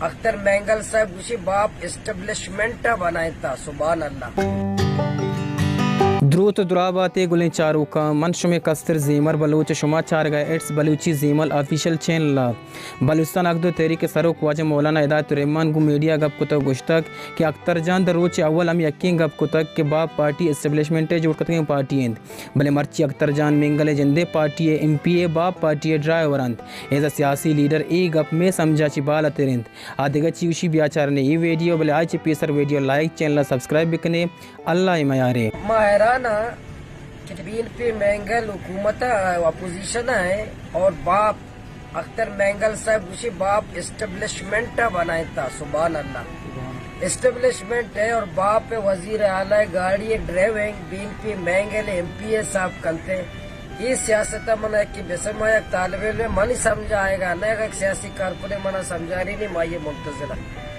اختر مینگل صاحب گوشی باپ اسٹیبلشمنٹ ءَ بنائینتا، سبحان اللہ۔ دروت ءُ دراہ بات ئے گلیں چاروکاں، من شمے کستر زیمر بلوچ، شما چارگ ءَ ایٹس بلوچی زیمل آفیشل چینل ءَ۔ بلوچستان حق دو تحریک ءِ سروک واجہ مولانا ہدایت الرحمان گوں میڈیا ءَ گپ کتگ ءُ گوشتگ کہ اختر جان در روچ اول ہمے یکیں گپ کتگ کہ باپ پارٹی اسٹیبلشمنٹ ءِ جوڑ کتگیں پارٹی انت، بلے مرچی اختر جان مینگل ءِ جندے پارٹی ءِ ایم پی اے، باپ پارٹی ءِ ڈرائیور انت۔ ایز اے سیاسی لیڈر اے گپ مئے سمجھ ءَ چہ بالاتر انت۔ آ دگہ چی گوشی بیا چارنے اے ویڈیو، بلے آئی چہ پیسر ویڈیو لائک، چینل ءَ سبسکرائب بکنے۔ اللہ ءِ میارے۔ ما حیران آں کہ بی این پی مینگل حکومت ءَ اپوزیشن ءَ ایں اور باپ اختر مینگل صاحب گوشی باپ اسٹیبلشمنٹ ءَ بنائینتا، سبحان اللہ۔ اسٹیبلشمنٹ ءَ اور باپ ءِ وزیر اعلیٰ ءِ گاڑی ءِ driving B N P Mengal ءِ ایم پی اے صاحب کنتے۔ اے سیاست ءَ من ءَ کہ بسما یک طالب علم منی سمجھ ءَ آئیگ ءَ نہ، اگہ یک سیاسی کارکنے من ءَ سمجھاری نی، ما یہ منتظر آں۔